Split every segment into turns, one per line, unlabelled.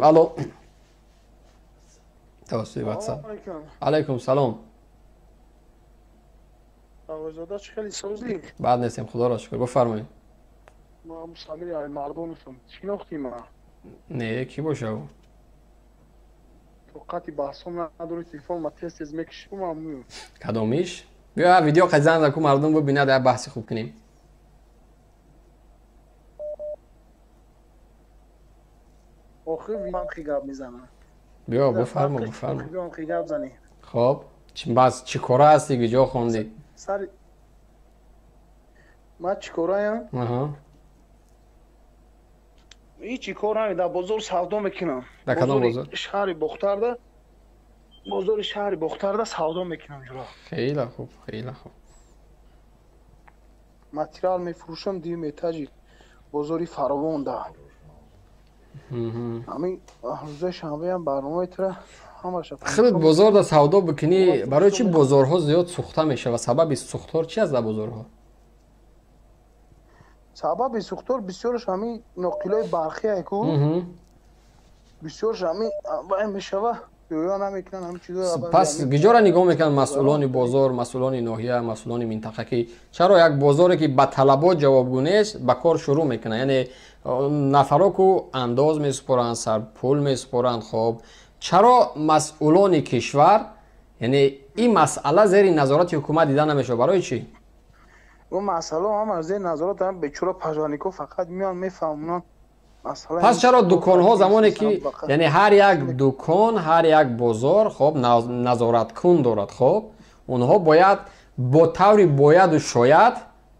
мекунем. Алло. Тавассути WhatsApp. Алайкум салом.
Овозода чӣ хеле созӣ?
Бад нестем, худоро шукр. Бифармоед.
Ман Самир Мардоновам. Шинохтӣ ман?
Не, кӣ боша ӯ?
Тоқати баҳсом надорӣ, телефон ма тез-тез мекашӣ, ман.
Кадомиш? Биё видео қад занг заку мардум бибинад, як баҳси хуб кунем.
Охир ман хи гап мезанам.
Биё бифармо, бифармо.
Биё хи гап занӣ.
Хоб, бас чӣ кора ҳастӣ, куҷо хондӣ?
Сар ман чӣ кораям?
Аҳа.
Ҳеҷ кор намекунам, дар бозор савдо мекунам.
Дар кадом бозор?
Шаҳри Бохтарда. Бозори шаҳри Бохтарда савдо мекунам ҷура.
Хеле хуб, хеле хуб.
Материал мефурӯшам дуюм этажи бозори Фаровонда. Ҳамин рӯзои шанбеам барномаи тура ҳамаша.
Худат бозорда савдо бикунӣ, барои чӣ бозорҳо зиёд сӯхта мешавад? Сабаби сӯхтор чи аст дар бозорҳо?
Сабаби сӯхтор бисёраш ҳамин ноқилои барқи айку. Бисёраш ҳамин вай мешава, ё намекунанд ҳамин чизо.
Пас куҷоро нигоҳ мекунанд масъулони бозор, масъулони ноҳия, масъулони минтақа, ки чаро як бозоре ки ба талабот ҷавобгӯ нест ба кор шурӯъ мекунанд? Яъне нафаро ку андоз месупоранд, сарпул месупоранд. Хоб, чаро масъулони кишвар, яъне ин масъала зери назорати ҳукумат дида намешавад? Барои чӣ?
Он масъала ҳама зери назорат ҳам бечора пажванико фақат меоянд мефаҳмонанд.
Пас чаро дуконҳо замоне ки, яъне ҳар як дукон, ҳар як бозор хоб назораткун дорад, хоб онҳо бояд бо таври бояду шояд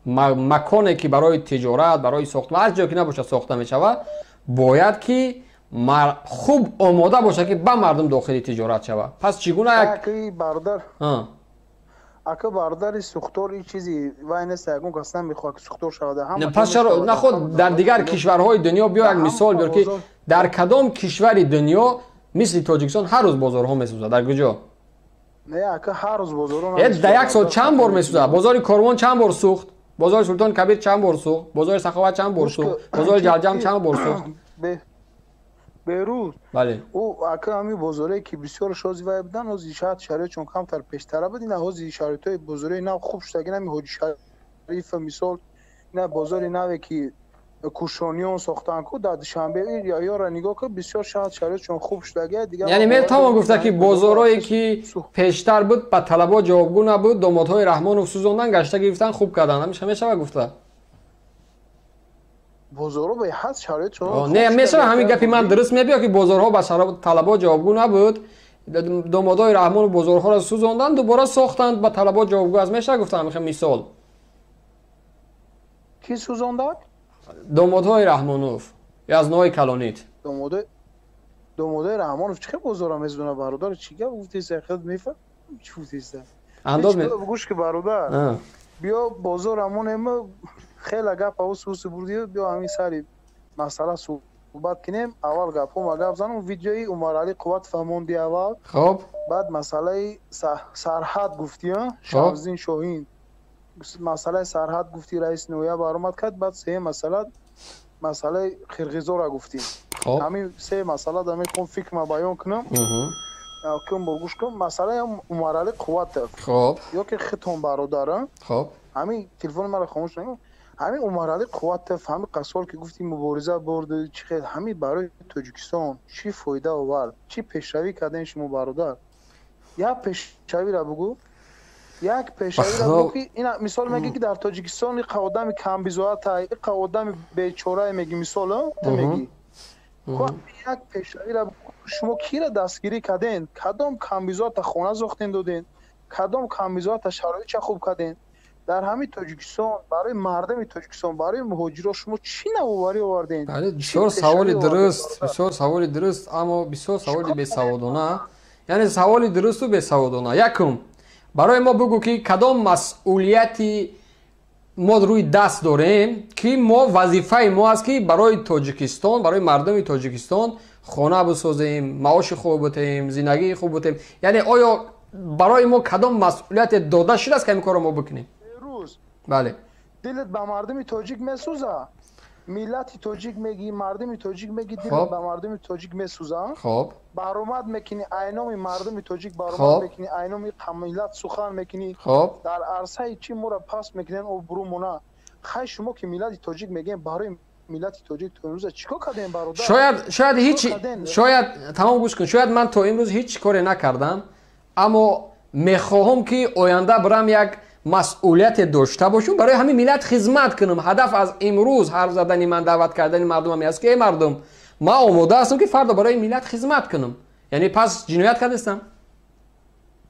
маконе ки барои тиҷорат, барои сохтмон, ҳар ҷое ки набошад сохта мешавад, бояд ки хуб омода бошад ки ба мардум дохили тиҷорат шавад. Пас чӣ гуна як
бародар, ака бародари сӯхтор ин чизи вай нест, ягон кас намехоҳад ки сӯхтор шавад.
Пас чаро наход дар дигар кишварҳои дунё биё як мисол биёр ки дар кадом кишвари дунё мисли Тоҷикистон ҳар рӯз бозорҳо месӯзад? Дар куҷо?
Не, ака, ҳар рӯз бозорҳо
дар як сол чанд бор месӯзад? Бозори Корвон чанд бор сӯхт? Бозори Султон Кабир чанд бор сӯхт? Бозори Саховат чанд бор сӯхт? Бозори Ҷалҷам чанд бор сӯхт?
Берӯз.
Бале.
Ӯ ака ҳамин бозорое ки бисёр шози вай будан, ҳозир шаҳр шароитшон камтар пештара буд, ина ҳозир шароитҳои бозории нав хуб шудаги, ҳамин Ҳоҷи Шарифа мисол, ина бозори наве ки кушониён сохтанд ку дар Душанбе, ёра нигоҳ кун, бисёр шаҳр шароитшон хуб шудаги.
Яъне метавон гуфта ки бозорое ки пештар буд ба талабот ҷавобгӯ набуд, домодҳои Раҳмонов сӯзондан, гашта гирифтан, хуб кардан. Ҳамеша мешавад гуфта?
Бозорҳо ба ҳад шароитшон
не мешавад. Ҳамин гапи ман дуруст мебиёд ки бозорҳо ба талабот ҷавобгӯ набуд, домодҳои Раҳмонов бозорҳоро сӯзонданд, дубора сохтанд, ба талабот ҷавобгӯ аст. Мешавад гуфта ҳамин мисол?
Кӣ сӯзондад?
Домодҳои Раҳмонов ё аз ноҳияи Калонит.
Домодҳои Раҳмонов чӣ хел бозорро месӯзонад, бародар? Чӣ гап гуфтеста? Худ мефаҳмӣ чӣ гуфтеста?
Андоз
гӯш ки бародар, биё бозор ҳамонем, хеле гап ҳавс бурдӣ, биё ҳамин сари масъала суҳбат кунем. Аввал гапҳома гап занам, видеои Умаралӣ Қувват фаҳмонди аввал.
Хоб.
Баъд масъалаи сарҳад гуфтӣ, Шамсиддин Шоҳин масъалаи сарҳад гуфтӣ, раиси ноҳия баромад кард. Баъд сеюм масъала, масъалаи қирғизора гуфтӣ. Ҳамин се масъала да мехоҳам фикрма баён кунам. Кун бор гӯш кун. Масъалаи Умаралӣ Қувватов.
Хоб.
Ё ки хитон бародарам.
Хоб.
Ҳамин телефони маро хомӯш накун. Ҳамин Умаралӣ Қувватов ҳамин қасол ки гуфти мубориза бурд, чӣ хел ҳамин барои Тоҷикистон чӣ фоида овард? Чӣ пешравӣ кардем шумо бародар? Як пешравиро бугӯ. Як пешравиро бугӯ ки ина мисол мегӣ ки дар Тоҷикистон иқа одами камбизоат, иқа одами бечорае мегӣ, мисол ту мегӣ. Як пешравиро шумо киро дастгирӣ кардем? Кадом камбизоата хона сохтем додем? Кадом камбизоата шароитша хуб кардем? Дар ҳамин Тоҷикистон барои мардуми Тоҷикистон, барои муҳоҷиро шумо чӣ навоварӣ овардем?
Бале, бисёр саволи дуруст, бисёр саволи дуруст, аммо бисёр саволи бесаводона. Яъне саволи дурусту бесаводона. Якум, барои мо бугӯ ки кадом масъулияти мо рӯи даст дорем, ки мо вазифаи мо аст ки барои Тоҷикистон, барои мардуми Тоҷикистон хона бисозем, маоши хуб бутем, зиндагии хуб бутем. Яъне оё барои мо кадом масъулияте дода шудааст ки ҳамин корро мо бикунем? Бале.
Дилат ба мардуми тоҷик месӯзад? Миллати тоҷик мегӣ, мардуми тоҷик мегӣ, дилат ба мардуми тоҷик месӯзад.
Хоб.
Баромад мекунӣ, айноми мардуми тоҷик баромад мекунӣ, айноми миллат сухан мекунӣ.
Хоб.
Дар арсаи чӣ моро пас мекунен обрӯмона? Хай шумо ки миллати тоҷик мегӯем, барои миллати тоҷик то имрӯза чӣ кор кардем, бародар?
Шояд ҳеҷ, шояд тамом гӯш кун, шояд ман то имрӯз ҳеҷ коре накардам, аммо мехоҳам ки оянда барам як масъулияте дошта бошам, барои ҳамин миллат хизмат кунам. Ҳадаф аз имрӯз ҳарф задани ман, даъват кардани мардум ҳамин аст ки эй мардум, ман омода ҳастам ки фардо барои миллат хизмат кунам. Яъне пас ҷиноят кардастам?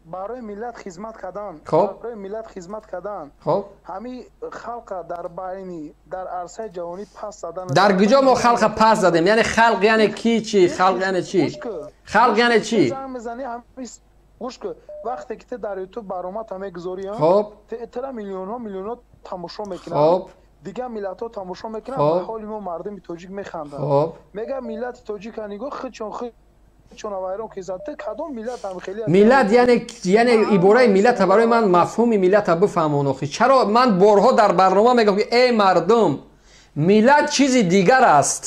Барои миллат хизмат кардан, барои миллат хизмат кардан,
хоб,
ҳамин халқа дар байни, дар арсаи ҷавонӣ пас задан.
Дар куҷо мо халқа пас задем? Яъне халқ яъне ки чӣ? Халқ яъне чӣ? Халқ яъне чӣ?
Гӯш кун, вақте ки ту дар ютуб баромадта мегузорӣ, тура миллионҳо миллионҳо тамошо мекунанд, дигар миллатҳо тамошо мекунанд, ба ҳоли мо мардуми тоҷик механданд. Мегӯяд миллати тоҷика нигоҳ, худшон худшона вайрон кизад. Ту кадом миллат ҳам хеле
миллат, яъне ибораи миллата барои ман мафҳуми миллата бифаҳмон. Охи чаро ман борҳо дар барнома мегӯям ки эй мардум, миллат чизи дигар аст,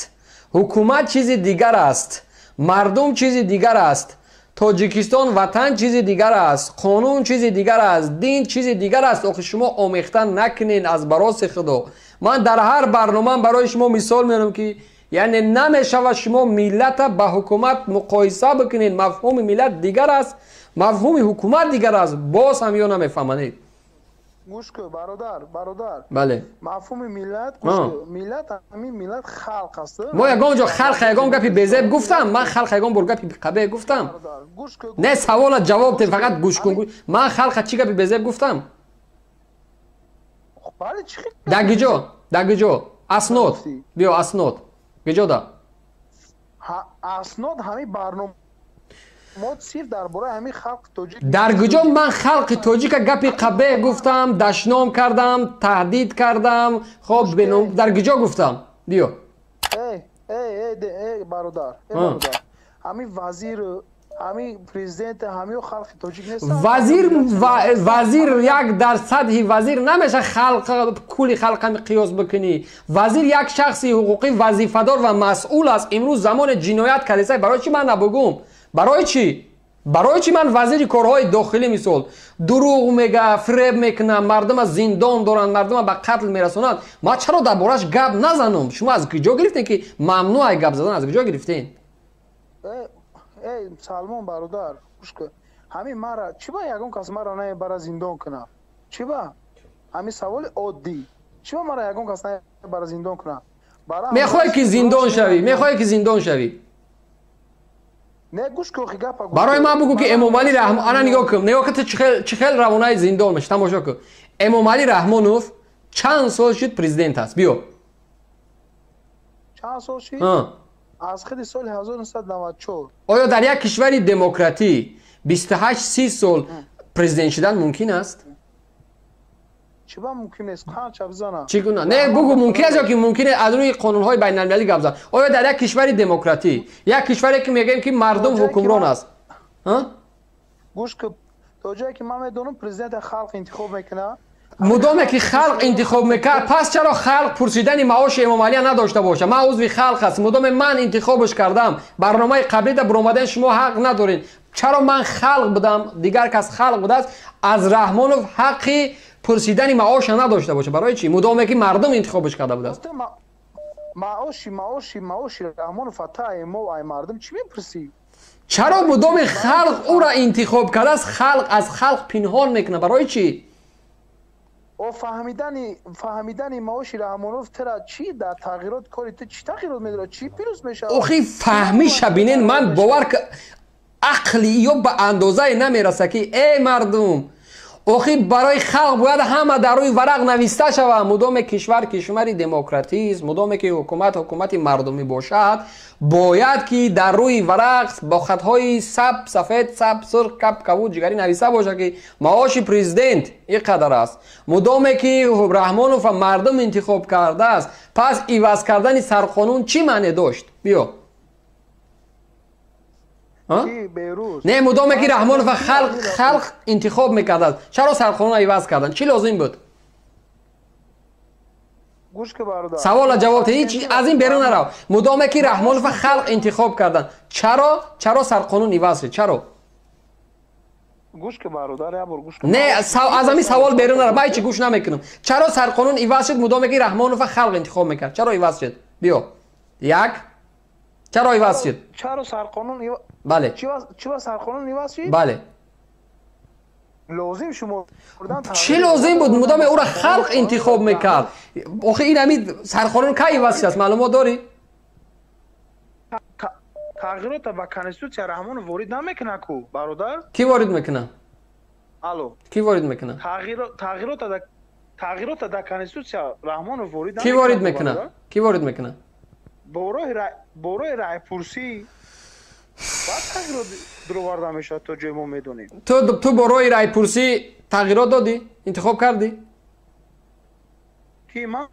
ҳукумат чизи дигар аст, мардум чизи дигар аст, Тоҷикистон ватан чизи дигар аст, қонун чизи дигар аст, дин чизи дигар аст. Охи шумо омехта накунед аз бароси Худо. Ман дар ҳар барномаам барои шумо мисол меорам ки яъне намешавад шумо миллата ба ҳукумат муқоиса бикунед. Мафҳуми миллат дигар аст, мафҳуми ҳукумат дигар аст. Боз ҳам ё намефаҳманед?
Гӯш кун, бародар, бародар.
Бале.
Мафҳуми миллат, гӯш кун, миллат ҳамин миллат халқ аст.
Мо ягон ҷо халқ ягон гапи безеб гуфтам? Ман халқ ягон бор гапи қабеҳ гуфтам? Не, савола ҷавоб те, фақат гӯш кун. Ман халқа чӣ гапи безеб гуфтам?
Бале, чӣ?
Дар куҷо? Дар куҷо? Аснод. Биё аснод. Куҷо да?
Аснод ҳамин барнома мо сирф дар бораи ҳамин халқи тоҷик.
Дар куҷо ман халқи тоҷика гапи қабеҳ гуфтам, дашном кардам, таҳдид кардам? Хоб, дар куҷо гуфтам? Биё.
Эй, эй, эй, бародар, эй бародар. Ҳамин вазир, ҳамин президент, ҳамин халқи тоҷик нестанд.
Вазир, вазир як дар сатҳи вазир намеша халқ, кули халқа қиёс бикунӣ. Вазир як шахси ҳуқуқӣ вазифадор ва масъул аст. Имрӯз замоне ҷиноят кардеса, барои чӣ ман набугум? Барои чӣ? Барои чӣ ман вазири корҳои дохилӣ мисол дурӯғ мега, фиреб мекунам, мардума зиндон доранд, мардума ба қатл мерасонанд, ман чаро дар бораш гап назанам? Шумо аз куҷо гирифтем ки мамнӯъ ай гап задан? Аз куҷо гирифтем?
Эй Салмон бародар, гӯш кун, ҳамин мара чӣ ба ягон кас мара намебара зиндон кунад? Чӣ ба? Ҳамин саволи оддӣ. Чӣ ба мара ягон кас намебара зиндон кунад?
Мехоҳӣ ки зиндон шавӣ? Мехоҳӣ ки зиндон шавӣ?
Не, гӯш кун, охи гапа гӯш.
Барои ман бугӯ ки Эмомалӣ Раҳмон, ана нигоҳ кун, нигоҳ кун, ту чӣ хел равонаи зиндон мешӣ, тамошо кун. Эмомалӣ Раҳмонов чанд сол шуд президент аст? Биё.
Чанд сол шуд? Аз худи соли 1994.
Оё дар як кишвари демократӣ 28-30 сол президент шудан мумкин аст?
Чӣ ба мумкин нест? Қанча бизана?
Чӣ гуна? Не, бугӯ мумкин аст ё ки мумкин аз рӯи қонунҳои байналмилалӣ гап зан. Оё дар як кишвари демократӣ, як кишваре ки мегӯем ки мардум ҳукмрон аст,
гӯш кун, то ҷое ки ман медонам президента халқ интихоб мекунад.
Мудоме ки халқ интихоб мекард, пас чаро халқ пурсидани маоши Эмомалия надошта бошад? Ман узви халқ ҳастам, мудоме ман интихобш кардам. Барномаи қаблида буромадан шумо ҳақ надоред. Чаро ман халқ будам, дигар кас халқ будааст, аз Раҳмонов ҳаққи пурсидани маоша надошта бошад? Барои чӣ? Мудоме ки мардум интихобш карда будааст.
Маоши Раҳмонов ай мо ай мардум чӣ мепурсӣ?
Чаро мудоми халқ ӯра интихоб кардааст, халқ аз халқ пинҳон мекунад? Барои чӣ?
О фаҳмидани маоши Раҳмонов тра чӣ дар тағйирот кори ту чӣ тағйирот медорад? Чӣ плюс мешавад?
Охи фаҳмиша бинен, ман бовар ақли ё ба андозае намераса ки эй мардум, охи барои халқ бояд ҳама дар рӯи варақ нависта шавад. Мудоме кишвар кишвари демократист, мудоме ки ҳукумат ҳукумати мардумӣ бошад, бояд ки дар рӯи варақ бо хатҳои саб, сафед, саб, сурх, кап, кабуд, ҷигарӣ нависта бошад ки маоши президент ин қадар аст. Мудоме ки Раҳмонов мардум интихоб кардааст, пас иваз кардани сарқонун чӣ маъне дошт? Биё. Не, мудоме ки Раҳмонов халқ интихоб мекардааст, чаро сарқонунро иваз карданд? Чӣ лозим буд?
Гӯш ки бародар.
Савола ҷавоб те, ҳеҷ аз ин берун нарав. Мудоме ки Раҳмонова халқ интихоб карданд, чаро сарқонун иваз шуд? Чаро?
Гӯш ки бародар, як бор гӯш кун.
Не, аз ҳамин савол берун нарав, ман ҳеҷ гӯш намекунам. Чаро сарқонун иваз шуд мудоме ки Раҳмонова халқ интихоб мекард? Чаро иваз шуд? Биё. Як. Чаро иваз шуд?
Чаро сарқонун
Бале.
Чаро сарқонун иваз шуд?
Бале.
Лозим шумо
чӣ лозим буд? Мудоме ӯро халқ интихоб мекард. Охи ин ҳамин сарқонун кай иваз шудааст? Маълумот дорӣ?
Тағйирота ба конститутсия Раҳмонов ворид намекунад ку, бародар?
Кӣ ворид мекунад?
Алло.
Кӣ ворид мекунад?
Тағйирота дар конститутсия Раҳмонов ворид
намекунад. Кӣ ворид мекунад? Кӣ ворид мекунад?
Бо роҳи райпурсӣ баъд тағйирот дуроварда мешавад, то ҷое мо медонем.
Ту бо роҳи райпурсӣ тағйирот додӣ? Интихоб кардӣ?
Ки ман?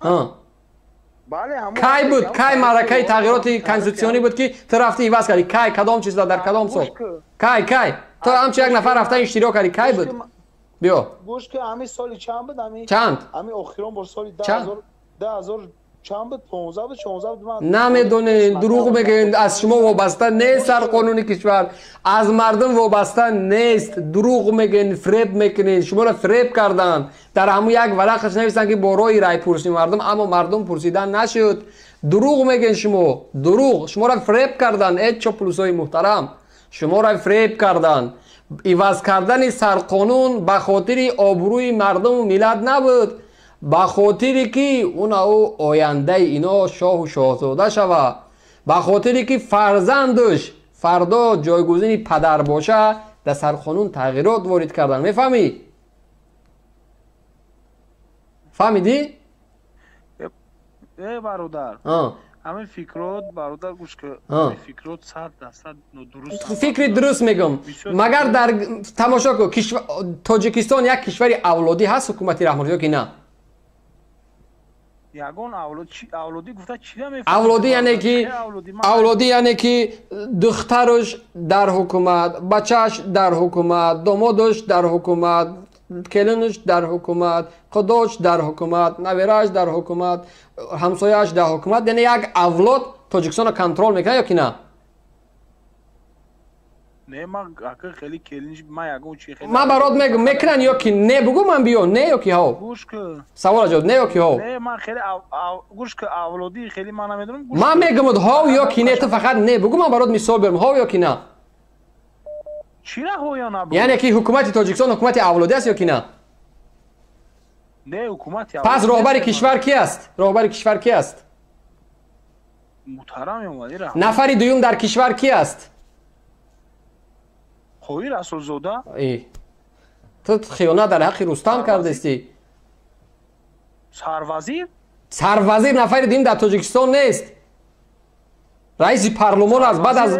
Бале, ҳамон.
Кай буд? Кай маъракаи тағйироти конститутсионӣ буд, ки ту рафтӣ иваз кардӣ? Кай, кадом чизда, дар кадом сол? Кай, кай? Ту ҳамчун як нафар рафта иштирок кардӣ, кай буд? Биё.
Гӯш ки, ҳамин соли чанд буд? Ҳамин
чанд?
Ҳамин охирон бор соли 2000 чанд буд? 15 буд, 16 буд.
Намедонед, дурӯғ мегӯед. Аз шумо вобаста нест сарқонуни кишвар, аз мардум вобаста нест. Дурӯғ мегӯед, фиреб мекунед. Шуморо фиреб карданд. Дар ҳамун як варақаш нависанд, ки бо роҳи райпурсӣ мардум, аммо мардум пурсида нашуд. Дурӯғ мегӯед шумо, дурӯғ. Шуморо фиреб карданд, э чоплусои муҳтарам, шуморо фиреб карданд. Иваз кардани сарқонун ба хотири обрӯи мардуму миллат набуд, ба хотире ки уна ӯ ояндаи ино шоҳу шоҳзода шава, ба хотире ки фарзандаш фардо ҷойгузини падар боша, дар сарқонун тағйирот ворид кардан. Мефаҳмӣ? Фаҳмидӣ?
Э бародар, ҳамин фикрот, бародар, гӯш ки, ҳамин фикрот 100% нодуруст.
Фикри дуруст мегӯм. Магар дар тамошо кун, Тоҷикистон як кишвари авлодӣ ҳаст ҳукумати Раҳмонов ё ки на?
Ягон авлодӣ гуфта чира мефаҳмӣ?
Авлодӣ яъне ки, авлодӣ яъне ки духтараш дар ҳукумат, бачааш дар ҳукумат, домодаш дар ҳукумат, келинаш дар ҳукумат, худош дар ҳукумат, наверааш дар ҳукумат, ҳамсояаш дар ҳукумат. Яъне як авлод Тоҷикистонро контрол мекунад ё ки на?
Не, ман ака хеле келинш, ман ягон чи хеле.
Ман барот мегӯм, мекунанд ё ки не? Бугӯ, ман биё, не ё ки ҳо?
Гӯш ки.
Савола ҷавоб, не ё ки ҳо?
Не, ман хеле гӯш ки, авлодӣ хеле ман намедонам.
Ман мегӯм ҳо ё ки не, ту фақат не бугӯ, ман барот мисол биёрам, ҳо ё ки на?
Чира ҳо ё на?
Яъне ки ҳукумати Тоҷикистон ҳукумати авлодӣ аст ё ки на?
Не, ҳукумати
Пас роҳбари кишвар ки аст? Роҳбари кишвар ки аст?
Муҳтарам Эмомалӣ Раҳмон.
Нафари дуюм дар кишвар ки аст?
Қоҳир Расулзода.
Ту хиёнат дар ҳаққи Рустам кардастӣ.
Сарвазир?
Сарвазир нафари дуюм дар Тоҷикистон нест. Раиси парлумон аст. Баъд аз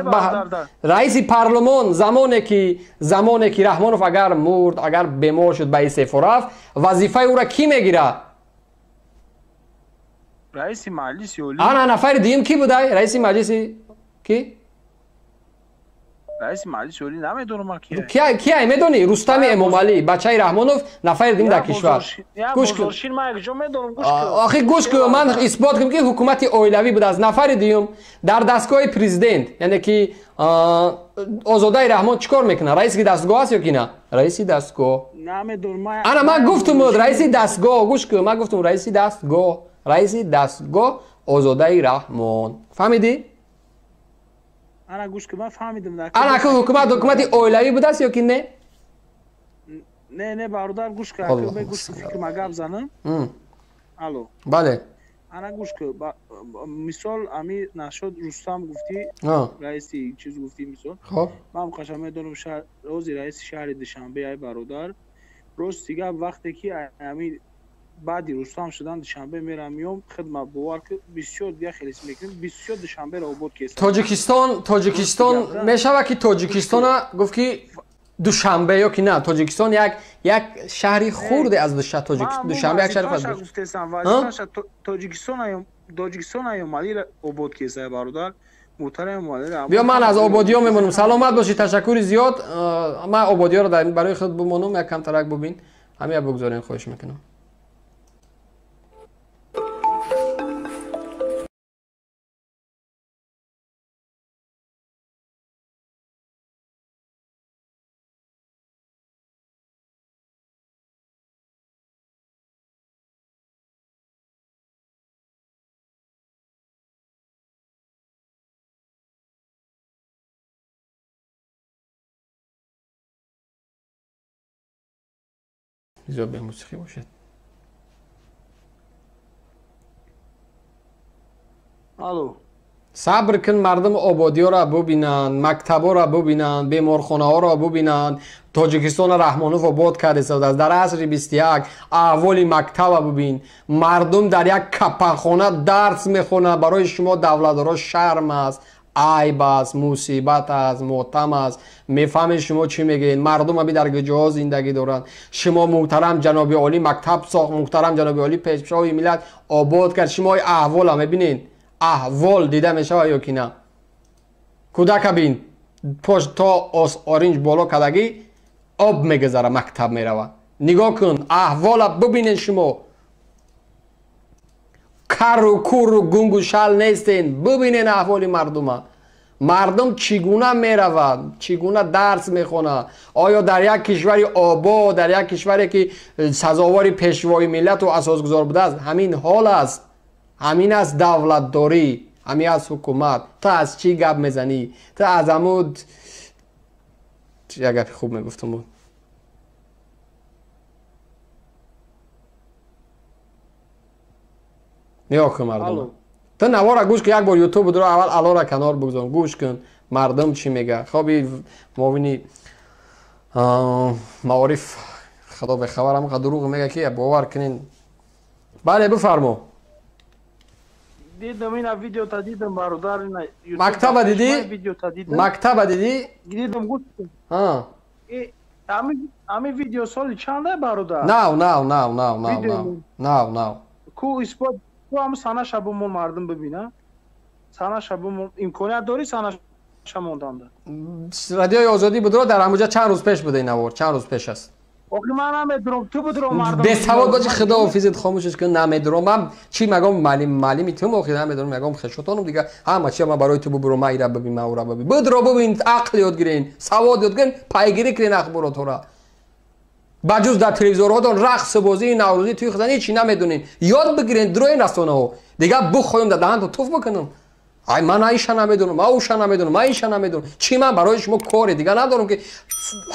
раиси парлумон, замоне ки Раҳмонов агар мурд, агар бемор шуд, ба истеъфо рафт, вазифаи ӯро кӣ мегирад?
Раиси Маҷлиси Олӣ.
Ана, нафари дуюм кӣ будай? Раиси маҷлиси кӣ?
Раиси Маҷлиси Олӣ намедонам ки.
Кияй, медонӣ? Рустами Эмомалӣ, бачаи Раҳмонов, нафари дуюм дар кишвар. Охи гӯш кун, ман исбот кунам, ки ҳукумати оилавӣ будааст. Нафари дуюм дар дастгоҳи президент, яъне ки Озодаи Раҳмон чӣ кор мекунад? Раиси дастгоҳ аст ё ки на? Раиси дастгоҳ. Ана, ман гуфтум, раиси дастгоҳ. Гӯш кун, ман гуфтум раиси дастгоҳ, раиси дастгоҳ Озодаи Раҳмон. Фаҳмидӣ?
Ана гӯш ки, ман фаҳмидам.
Ана, ки ҳукумат ҳукумати оилавӣ будааст ё ки не?
Не, не, бародар, гӯш ки, гӯш ки, фикр ма гап занам. Алло.
Бале.
Ана гӯш ки, мисол ами нашод Рустам гуфтӣ, раиси чиз гуфтӣ, мисол. Ман қашан медонам, рози раиси шаҳри Душанбе, ай бародар, рости гап, вақте ки ами баъди Рустам шудан Душанбе мерам, миём, хидмат, бовар ки, бисёр дига хелис мекунем, бисёр Душанберо обод кестам.
Тоҷикистон мешава ки Тоҷикистона гуфт ки Душанбе ё ки на? Тоҷикистон як шаҳри хурде аз Душанбе, як шаҳри
Тоҷикистон Эмомалиро обод кеса, бародар, муҳтарам Эмомалӣ.
Биё, ман аз ободиё мемонам. Саломат бошӣ, ташаккури зиёд. Ман ободиёро барои худ бимонам, як камтарак бубин, ҳамия бигзорен, хоҳиш мекунам. Бизор бемусиқӣ бошад.
Алло.
Сабр кун, мардум ободиёро бубинанд, мактабҳоро бубинанд, беморхонаҳоро бубинанд. Тоҷикистонро Раҳмонов обод карда истодааст. Дар асри 21 аҳволи мактаба бубин. Мардум дар як капанхона дарс мехонад. Барои шумо давлатдоро шарм аст, айб аст, мусибат аст, мотам аст. Мефаҳмед шумо чӣ мегӯед? Мардум аби дар куҷоҳо зиндагӣ доранд. Шумо муҳтарам ҷаноби олӣ мактаб сохт, муҳтарам ҷаноби олӣ пешвои миллат обод кард. Шумо аҳвола мебинед? Аҳвол дида мешавад ё ки на? Кӯдака бин, пош то оринҷ боло кардагӣ об мегузара, мактаб меравад. Нигоҳ кун, аҳвола бубинед шумо. Кару куру гунгу шал нестен. Бубинед аҳволи мардума. Мардум чӣ гуна меравад, чӣ гуна дарс мехонад. Оё дар як кишвари обод, дар як кишваре ки сазовори пешвои миллату асосгузор будааст, ҳамин ҳол аст? Ҳамин аст давлатдорӣ, ҳамин аст ҳукумат. Ту аз чӣ гап мезанӣ? Ту аз ҳамуд як гапи хуб мегуфтам буд. Нигоҳ кун мардум. Ту навора гӯш кун, як бор ютуб будро аввал алора канор бигзор, гӯш кун мардум чӣ мега. Хоби муовини маориф худо бехабар ҳамқа дурӯғ мега ки бовар кунен. Бале, бифармо.
Дидам ина видеота дидам бародар, ина
мактаба дидӣ? Мактаба дидӣ?
Дидам, гӯш кун. Ами видео соли чанда бародар?
Нав, нав, нав, нав, нав, нав, нав, нав.
Ку исбот ку ҳам санаша бумон мардум бибина. Санаша бумон, имконият дорӣ санаша монданда?
Радиои Озодӣ будро дар ҳамуҷа чанд рӯз пеш буда ин навор, чанд рӯз пеш аст.
Охи ман намедурам, ту будурам мардум.
Бесавод боши, худоҳофизит, хомӯшиш кун, намедурам. Ман чӣ магом маълими тум, охи намедурам, ягом хешотонум дига ҳама чи ман барои ту бубурам, ман ира бибин, ман ура бибин. Будро бубин, ақл ёд гирен, савод ёд гирен, пайгирӣ кунен ахборотҳоро. Ба ҷуз дар телевизорҳотон рақсу бозии наврӯзӣ туи хизан ҳечи намедонен. Ёд бигирен, дуроен расонаҳо. Дига бухоем дар даҳанто туф бикунам. Ай ман аиша намедонам, ауша намедонам, аиша намедонам. Чӣ ман барои шумо коре дига надорам ки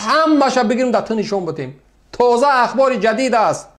ҳамаша бигирем дар ту нишон битем. Тоза ахбори ҷадид аст.